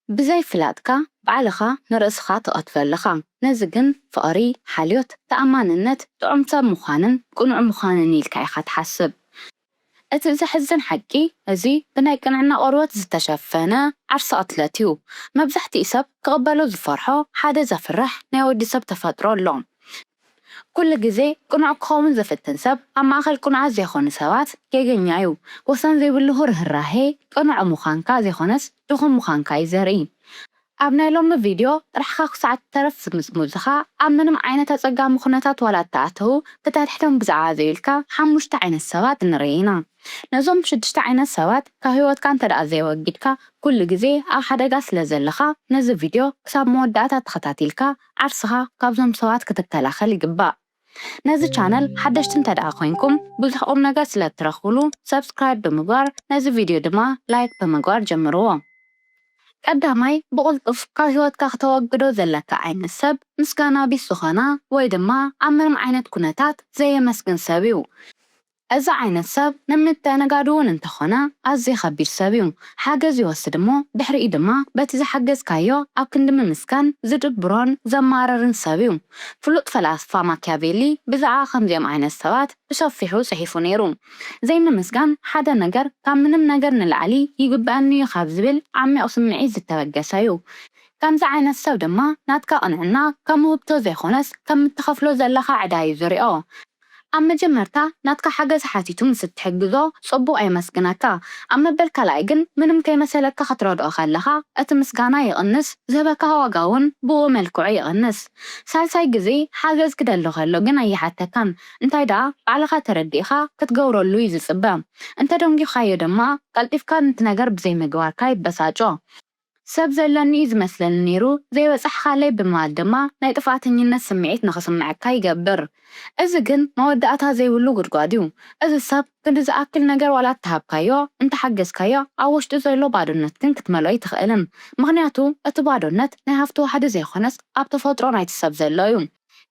ብዘይ ፍላጥካ ባዕልኻ ንርእስኻ ትቐትሎ ኣለኻ። ነዚ ግን ፍቕሪ፣ ሓልዮት፣ ተኣማንነት፣ ጥዑም ሰብ ምዃንን ቅኑዕ ምዃንን ኢልካ ኢኻ ትሓስብ። እቲ ዘሕዝን ሓቂ፣ እዚ ብናይ ቅንዕና ቆርበት ዝተሸፈነ ዓርሰ ቅትለት እዩ። መብዛሕትኡ ሰብ ክቕበሎ ዝፈርሖ ሓደ ዘፍርሕ ናይ ወዲ ሰብ ተፈጥሮ ኣሎ። ኩሉ ግዜ ቅኑዕ ክኸውን ዝፍትን ሰብ ኣብ ማእከል ቅኑዓት ዘይኮኑ ሰባት ጌገኛ እዩ። ወሰን ዘይብሉ ርህራሄ ቅኑዕ ምዃንካ ዘይኮነስ ድኹም ምዃንካ እዩ ዘርኢ። ኣብ ናይ ሎሚ ቪድዮ ጥራሕኻ ክሳዕ ትተርፍ ዝምዝሙዝኻ ኣብ ምንም ዓይነት ኣጸጋሚ ኩነታት ዋላ እተኣተዉ ክተድሕኖም ብዛዕባ ዘይብልካ ሓሙሽተ ዓይነት ሰባት ንርኢ ኢና። ነዞም ሽዱሽተ ዓይነት ሰባት ካብ ህይወትካ እንተ ደኣ ዘይወጊድካ ኩሉ ግዜ ኣብ ሓደጋ ስለ ዘለኻ ነዚ ቪድዮ ክሳብ መወዳእታ ተኸታቲልካ ዓርስኻ ካብዞም ሰባት ክትከላኸል ይግባእ። ነዚ ቻነል ሓደሽቲ እንተ ደኣ ኮይንኩም ብዙሕ ቁም ነገር ስለ እትረኽብሉ ሰብስክራይብ ብምግባር ነዚ ቪድዮ ድማ ላይክ ብምግባር ጀምርዎ። ቀዳማይ ብቕልጡፍ ካብ ህይወትካ ክተወግዶ ዘለካ ዓይነት ሰብ ምስጋና ቢስ ዝኾና ወይ ድማ ኣብ ምንም ዓይነት ኩነታት ዘየመስግን ሰብ እዩ። እዚ ዓይነት ሰብ ንምትእንጋዱ እውን እንተኾነ ኣዝዩ ከቢድ ሰብ እዩ። ሓገዝ ይወስድ እሞ ድሕሪኡ ድማ በቲ ዝሓገዝካዮ ኣብ ክንዲ ምምስጋን ዝድብሮን ዘማርርን ሰብ እዩ። ፍሉጥ ፈላስፋ ማኪያቬሊ ብዛዕባ ከምዚኦም ዓይነት ሰባት ብሰፊሑ ጽሒፉ ነይሩ። ዘይምምስጋን ሓደ ነገር ካብ ምንም ነገር ንላዕሊ ይግበኣኒ እዩ ካብ ዝብል ዓሚቕ ስምዒት ዝተበገሰ እዩ። ከምዚ ዓይነት ሰብ ድማ ናትካ ቅንዕና ከም ውህብቶ ዘይኮነስ ከም እትኸፍሎ ዘለኻ ዕዳ እዩ ዝሪኦ። ኣብ መጀመርታ ናትካ ሓገዝ ሓቲቱ ምስ እትሕግዞ ጽቡቕ የመስግነካ። ኣብ መበል ካልኣይ ግን ምንም ከይመሰለካ ክትረድኦ ከለኻ እቲ ምስጋና ይቕንስ፣ ዝህበካ ዋጋ እውን ብኡ መልክዑ ይቕንስ። ሳልሳይ ግዜ ሓገዝ ክደሊ ከሎ ግን ኣይሓተካን፣ እንታይ ደኣ ባዕልኻ ተረዲእኻ ክትገብረሉ እዩ ዝጽበ። እንተ ደንጊኻዮ ድማ ቀልጢፍካ ነቲ ነገር ብዘይምግባርካ ይበሳጮ። ሰብ ዘለኒ እዩ ዝመስለኒ ነይሩ ዘይበጻሕካለይ ብምባል ድማ ናይ ጥፍኣተኝነት ስምዒት ንኽስምዐካ ይገብር። እዚ ግን መወዳእታ ዘይብሉ ጉድጓድ እዩ። እዚ ሰብ ክንዲ ዝኣክል ነገር ዋላ እተሃብካዮ፣ እንተሓገዝካዮ ኣብ ውሽጡ ዘሎ ባዶነት ግን ክትመልኦ ኣይትኽእልን። ምኽንያቱ እቲ ባዶነት ናይ ሃፍቲ ዋሕዲ ዘይኮነስ ኣብ ተፈጥሮ ናይቲ ሰብ ዘሎ እዩ።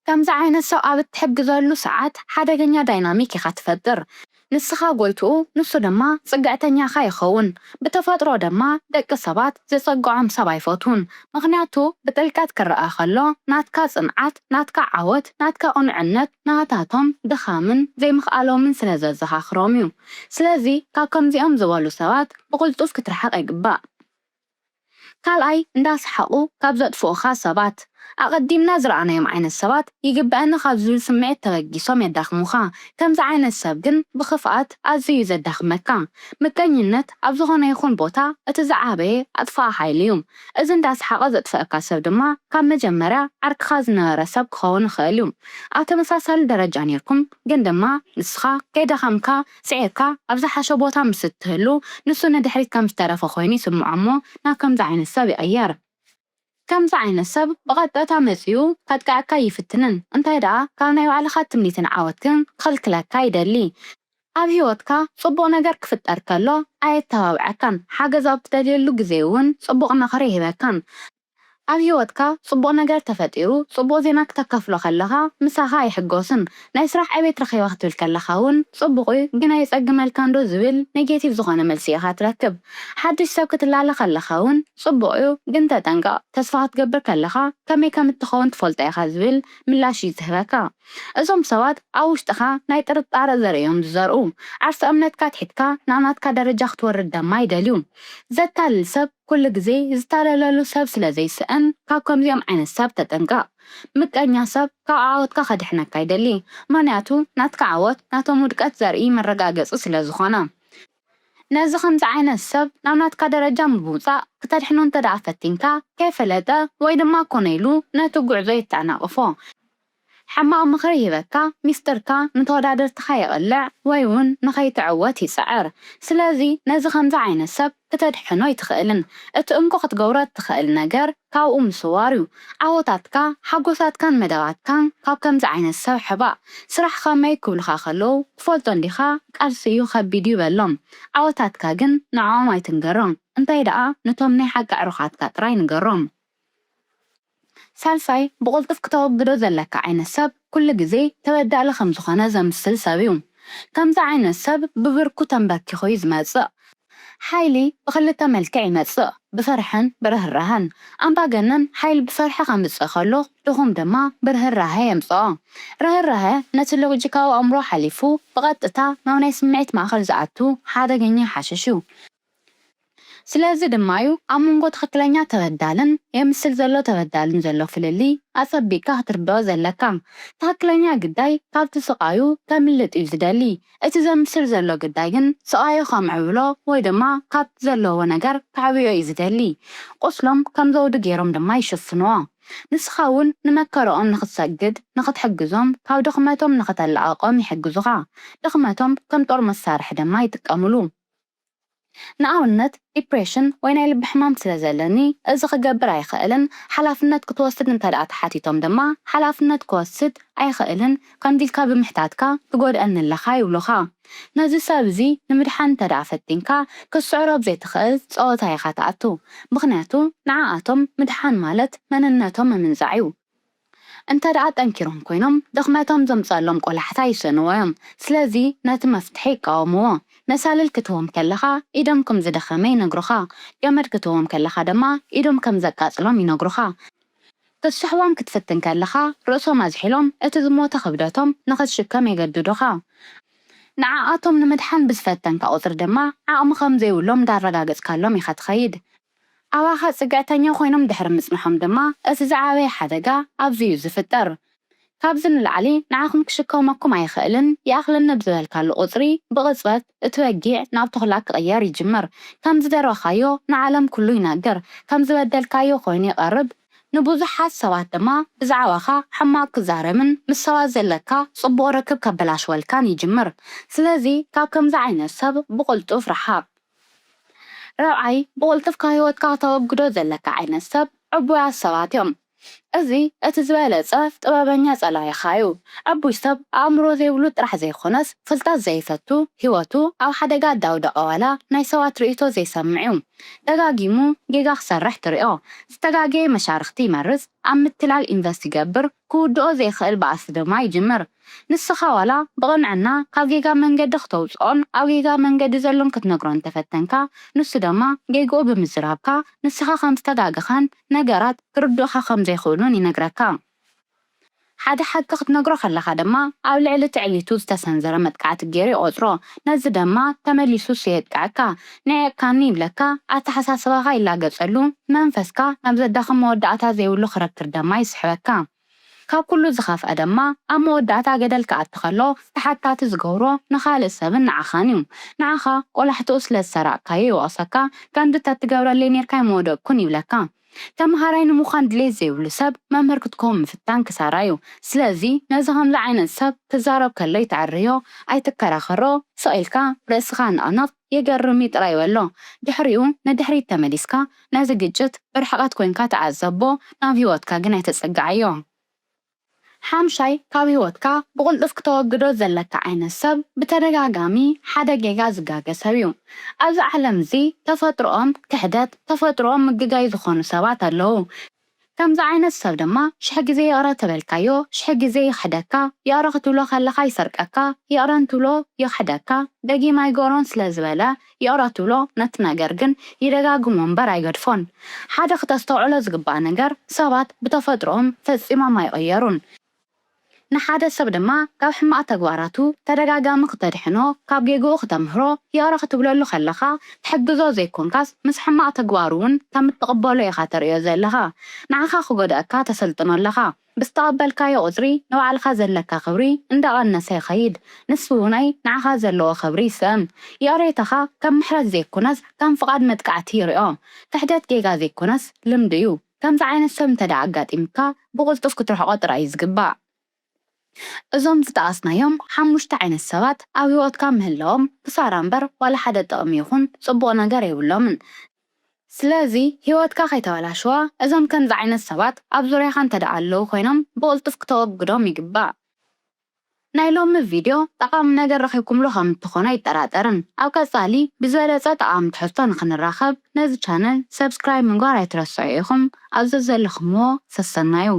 ከምዚ ዓይነት ሰብ ኣብ እትሕግዘሉ ሰዓት ሓደገኛ ዳይናሚክ ኢኻ ትፈጥር። ንስኻ ጎይትኡ ንሱ ድማ ጽግዕተኛኻ ይኸውን። ብተፈጥሮ ድማ ደቂ ሰባት ዘጸግዖም ሰብ ኣይፈትዉን። ምኽንያቱ ብጥልቀት ክረኣ ከሎ ናትካ ጽንዓት፣ ናትካ ዓወት፣ ናትካ ቅኑዕነት ናታቶም ድኻምን ዘይምኽኣሎምን ስለ ዘዘኻኽሮም እዩ። ስለዚ ካብ ከምዚኦም ዝበሉ ሰባት ብቕልጡፍ ክትርሓቕ ይግባእ። ካልኣይ እንዳሰሓቑ ካብ ዘጥፍኡኻ ሰባት። ኣቐዲምና ዝረኣናዮም ዓይነት ሰባት ይግበኣኒ ካብ ዝብል ስምዒት ተበጊሶም የዳኽሙኻ። ከምዚ ዓይነት ሰብ ግን ብኽፍኣት ኣዝዩ እዩ ዘዳኽመካ። ምቀኝነት ኣብ ዝኾነ ይኹን ቦታ እቲ ዝዓበየ ኣጥፋኢ ሓይሊ እዩ። እዚ እንዳሰሓቐ ዘጥፍኣካ ሰብ ድማ ካብ መጀመርያ ዓርክኻ ዝነበረ ሰብ ክኸውን ይኽእል እዩ። ኣብ ተመሳሳሊ ደረጃ ኔርኩም ግን ድማ ንስኻ ከይደኸምካ ስዒርካ ኣብ ዝሓሸ ቦታ ምስ እትህሉ ንሱ ንድሕሪት ከም ዝተረፈ ኮይኑ ይስምዖ እሞ ናብ ከምዚ ዓይነት ሰብ ይቕየር። ከምዚ ዓይነት ሰብ ብቐጥታ መጺኡ ከጥቅዐካ ኣይፍትንን፣ እንታይ ደኣ ካብ ናይ ባዕልኻ ትምኒትን ዓወትክን ክኽልክለካ ይደሊ። ኣብ ህይወትካ ጽቡቕ ነገር ክፍጠር ከሎ ኣየተባብዐካን፣ ሓገዝ ኣብ ትደልየሉ ግዜ እውን ጽቡቕ ምኽሪ ኣይህበካን። ኣብ ህይወትካ ጽቡቕ ነገር ተፈጢሩ ጽቡቕ ዜና ክተካፍሎ ከለኻ ምሳኻ ኣይሕጎስን። ናይ ስራሕ ዕቤት ረኺበ ክትብል ከለኻ እውን ጽቡቕ እዩ ግን ኣየጸግመልካን ዶ ዝብል ኔጌቲቭ ዝኾነ መልሲ ኢኻ ትረክብ። ሓድሽ ሰብ ክትላለ ከለኻ እውን ጽቡቕ እዩ ግን ተጠንቀቕ፣ ተስፋ ክትገብር ከለኻ ከመይ ከም እትኸውን ትፈልጦ ኢኻ ዝብል ምላሽ እዩ ዝህበካ። እዞም ሰባት ኣብ ውሽጥኻ ናይ ጥርጣረ ዘርእዮም ዝዘርኡ፣ ዓርሰ እምነትካ ኣትሒትካ ናብ ናትካ ደረጃ ክትወርድ ደማ ይደልዩ። ዘታልል ሰብ ኩሉ ግዜ ዝታለለሉ ሰብ ስለ ዘይስእን ካብ ከምዚኦም ዓይነት ሰብ ተጠንቀቕ። ምቀኛ ሰብ ካብ ዓወትካ ከድሕነካ ይደሊ፣ ምኽንያቱ ናትካ ዓወት ናቶም ውድቀት ዘርኢ መረጋገጺ ስለ ዝኾነ። ነዚ ከምዚ ዓይነት ሰብ ናብ ናትካ ደረጃ ንምውጻእ ክተድሕኖ እንተ ደኣ ፈቲንካ ከይፈለጠ ወይ ድማ ኮነ ኢሉ ነቲ ጉዕዞ የተኣናቕፎ። ሕማቕ ምኽሪ ይህበካ፣ ሚስጥርካ ንተወዳደርትኻ የቕልዕ ወይ እውን ንኸይትዕወት ይጽዕር። ስለዚ ነዚ ከምዚ ዓይነት ሰብ ክተድሕኖ ኣይትኽእልን። እቲ እንኮ ክትገብሮ እትኽእል ነገር ካብኡ ምስዋር እዩ። ዓወታትካ፣ ሓጎሳትካን መደባትካን ካብ ከምዚ ዓይነት ሰብ ሕባእ። ስራሕ ከመይ ክብሉኻ ከለዉ ትፈልጦ እንዲኻ፣ ቃልሲ እዩ ከቢድ እዩ በሎም። ዓወታትካ ግን ንዕኦም ኣይትንገሮም፣ እንታይ ደኣ ነቶም ናይ ሓቂ ኣዕሩኻትካ ጥራይ ንገሮም። ሳልሳይ ብቕልጡፍ ክተወግዶ ዘለካ ዓይነት ሰብ ኩሉ ግዜ ተበዳሊ ከም ዝኾነ ዘምስል ሰብ እዩ። ከምዚ ዓይነት ሰብ ብብርኩ ተንበርኪኹ እዩ ዝመጽእ። ሓይሊ ብኽልተ መልክዕ ይመጽእ፣ ብፍርሕን ብርህራሀን። ኣምባገነን ሓይሊ ብፍርሒ ከምጽእ ከሎ፣ ድኹም ድማ ብርህራሀ የምጽኦ። ርህራሀ ነቲ ሎጂካዊ ኣእምሮ ሓሊፉ ብቐጥታ ናብ ናይ ስምዒት ማእከል ዝኣቱ ሓደገኛ ሓሽሽ እዩ። ስለዚ ድማ እዩ ኣብ መንጎ ትኽክለኛ ተበዳልን የምስል ዘሎ ተበዳልን ዘሎ ፍልልይ ኣጸቢቕካ ክትርድኦ ዘለካ። ትኽክለኛ ግዳይ ካብቲ ስቓዩ ከምልጥ እዩ ዝደሊ። እቲ ዘምስል ዘሎ ግዳይ ግን ስቓዩ ከምዕብሎ ወይ ድማ ካብቲ ዘለዎ ነገር ከዕብዮ እዩ ዝደሊ። ቁስሎም ከም ዘውዲ ገይሮም ድማ ይሽፍንዎ። ንስኻ እውን ንመከረኦም ንኽትሰግድ፣ ንኽትሕግዞም፣ ካብ ድኽመቶም ንኽተለቕቖም ይሕግዙኻ። ድኽመቶም ከም ጦር መሳርሒ ድማ ይጥቀምሉ። ንኣብነት ዲፕሬሽን ወይ ናይ ልቢ ሕማም ስለ ዘለኒ እዚ ክገብር ኣይኽእልን፣ ሓላፍነት ክትወስድ እንተ ደኣ ተሓቲቶም ድማ ሓላፍነት ክወስድ ኣይኽእልን፣ ከምዚ ኢልካ ብምሕታትካ ትጎድኣኒ ኣለኻ ይብሉኻ። ነዚ ሰብ እዚ ንምድሓን እንተ ደኣ ፈቲንካ ክትስዕሮ ኣብ ዘይትኽእል ጸወታ ኢኻ ትኣቱ። ምኽንያቱ ንዓኣቶም ምድሓን ማለት መንነቶም ምምንዛዕ እዩ። እንተ ደኣ ጠንኪሮም ኮይኖም ድኽመቶም ዘምጸሎም ቆላሕታ ይስእንዎ እዮም። ስለዚ ነቲ መፍትሒ ይቃወምዎ። መሳልል ክትህቦም ከለኻ ኢዶም ከም ዝደኸመ ይነግሩኻ። ገመድ ክትህቦም ከለኻ ድማ ኢዶም ከም ዘቃጽሎም ይነግሩኻ። ክትስሕቦም ክትፍትን ከለኻ ርእሶም ኣዝሒሎም እቲ ዝሞተ ክብደቶም ንኽትሽከም የገድዱኻ። ንዓኣቶም ንምድሓን ብዝፈተንካ ቁጽሪ ድማ ዓቕሚ ከም ዘይብሎም እንዳረጋገጽካሎም ኢኻ ትኸይድ። ኣባኻ ጽግዕተኛ ኮይኖም ድሕሪ ምጽንሖም ድማ እቲ ዝዓበየ ሓደጋ ኣብዚ እዩ ዝፍጠር። ካብዚ ንላዕሊ ንዓኹም ክሽከመኩም ኣይኽእልን፣ ይኣኽለኒ ብዝበልካሉ ቁጽሪ ብቕጽበት እቲ ወጊዕ ናብ ተኹላ ክቕየር ይጅምር። ከም ዝደረኻዮ ንዓለም ኩሉ ይነግር፣ ከም ዝበደልካዮ ኮይኑ ይቐርብ። ንብዙሓት ሰባት ድማ ብዛዕባኻ ሕማቕ ክዛረብን ምስ ሰባት ዘለካ ጽቡቕ ርክብ ከበላሽወልካን ይጅምር። ስለዚ ካብ ከምዚ ዓይነት ሰብ ብቕልጡፍ ርሓቕ። ራብዓይ፣ ብቕልጡፍ ካብ ህይወትካ ከተወግዶ ዘለካ ዓይነት ሰብ ዕቡያት ሰባት እዮም። እዚ እቲ ዝበለጸ ጥበበኛ ጸላኢኻ እዩ። ዕቡይ ሰብ ኣእምሮ ዘይብሉ ጥራሕ ዘይኮነስ ፍልጠት ዘይፈቱ፣ ህይወቱ ኣብ ሓደጋ እንዳውደቐ ዋላ ናይ ሰባት ርእይቶ ዘይሰምዕ እዩ። ደጋጊሙ ጌጋ ክሰርሕ ትሪኦ። ዝተጋገየ መሻርኽቲ ይመርጽ፣ ኣብ ምትላል ኢንቨስት ይገብር፣ ክውድኦ ዘይክእል ባእሲ ድማ ይጅምር። ንስኻ ዋላ ብቕንዕና ካብ ጌጋ መንገዲ ክተውጽኦን ኣብ ጌጋ መንገዲ ዘሎን ክትነግሮ እንተፈተንካ፣ ንሱ ድማ ጌግኡ ብምዝራብካ ንስኻ ከም ዝተጋገኻን ነገራት ክርድኡኻ ከም ዘይክእሉን ይነግረካ። ሓደ ሓቂ ክትነግሮ ከለኻ ድማ ኣብ ልዕሊ ትዕቢቱ ዝተሰንዘረ መጥቃዕቲ ገይሩ ይቖጽሮ። ነዚ ድማ ተመሊሱ እሱ የጥቅዐካ። ንዒቕካኒ ይብለካ፣ ኣተሓሳስባኻ ይላገጸሉ፣ መንፈስካ ናብ ዘዳኽም መወዳእታ ዘይብሉ ክርክር ድማ ይስሕበካ። ካብ ኩሉ ዝኸፍአ ድማ ኣብ መወዳእታ ገደል ክኣቲ ከሎ ተሓታቲ ዝገብሮ ንኻልእ ሰብን ንዓኻን እዩ። ንዓኻ ቆላሕትኡ ስለ ዝሰራቕካዮ ይወቕሰካ፣ ከምዚ ተትገብረለይ ኔርካ ኣይምወደቕኩን ይብለካ። ተምሃራይ ንምዃን ድሌት ዘይብሉ ሰብ መምህር ክትከውን ምፍታን ክሳራ እዩ። ስለዚ ነዚ ከምዚ ዓይነት ሰብ ክዛረብ ከሎ ኣይተዕርዮ፣ ኣይትከራኸሮ፣ ስቕ ኢልካ ርእስኻ ንቕንቕ፣ የገርም እዩ ጥራይ በሎ። ድሕሪኡ ንድሕሪት ተመሊስካ ነዚ ግጭት ብርሕቐት ኮይንካ ተዓዘቦ፣ ናብ ህይወትካ ግን ኣይተጸግዓዮ። ሓምሻይ፣ ካብ ህይወትካ ብቕልጡፍ ክተወግዶ ዘለካ ዓይነት ሰብ ብተደጋጋሚ ሓደ ጌጋ ዝጋገ ሰብ እዩ። ኣብዚ ዓለም እዚ ተፈጥሮኦም ክሕደት፣ ተፈጥሮኦም ምግጋይ ዝኾኑ ሰባት ኣለዉ። ከምዚ ዓይነት ሰብ ድማ ሽሕ ግዜ ይቕረ ተበልካዮ ሽሕ ግዜ ይኽሕደካ፣ ይቕረ ክትብሎ ከለኻ ይሰርቀካ፣ ይቕረ እንትብሎ ይኽሕደካ፣ ደጊም ኣይገብሮን ስለ ዝበለ ይቕረ ትብሎ፣ ነቲ ነገር ግን ይደጋግሞ እምበር ኣይገድፎን። ሓደ ክተስተውዕሎ ዝግባእ ነገር፣ ሰባት ብተፈጥሮኦም ፈጺሞም ኣይቕየሩን። ንሓደ ሰብ ድማ ካብ ሕማቕ ተግባራቱ ተደጋጋሚ ክተድሕኖ፣ ካብ ጌግኡ ክተምህሮ፣ ይቕረ ክትብለሉ ከለኻ ትሕግዞ ዘይኮንካስ ምስ ሕማቕ ተግባሩ እውን ከም እትቕበሎ ኢኻ ተርእዮ ዘለኻ። ንዓኻ ክጎድኣካ ተሰልጥኖ ኣለኻ። ብዝተቐበልካዮ ቁጽሪ ንባዕልኻ ዘለካ ክብሪ እንዳቐነሰ ይኸይድ። ንሱ እውናይ ንዓኻ ዘለዎ ክብሪ ይስእን። ይቕሬታኻ ከም ምሕረት ዘይኮነስ ከም ፍቓድ መጥቃዕቲ ይሪኦ። ክሕደት ጌጋ ዘይኮነስ ልምዲ እዩ። ከምዚ ዓይነት ሰብ እንተ ደኣ ኣጋጢምካ ብቕልጡፍ ክትርሕቖ ጥራይ እዩ ዝግባእ። እዞም ዝጠቐስናዮም ሓሙሽተ ዓይነት ሰባት ኣብ ህይወትካ ምህላዎም ክሳራ እምበር ዋላ ሓደ ጥቕሚ ይኹን ጽቡቕ ነገር የብሎምን። ስለዚ ህይወትካ ከይተበላሽዋ እዞም ከምዚ ዓይነት ሰባት ኣብ ዙርያኻ እንተ ደኣ ኣለዉ ኮይኖም ብቕልጡፍ ክተወግዶም ይግባእ። ናይ ሎሚ ቪድዮ ጠቓሚ ነገር ረኺብኩምሉ ከም እትኾኑ ኣይጠራጠርን። ኣብ ቀጻሊ ብዝበለጸ ጠቓሚ ትሕዝቶ ንኽንራኸብ ነዚ ቻነል ሰብስክራይብ ምግባር ኣይትረስዑ ኢኹም። ኣብ ዘዘለኹምዎ ሰሰናዩ።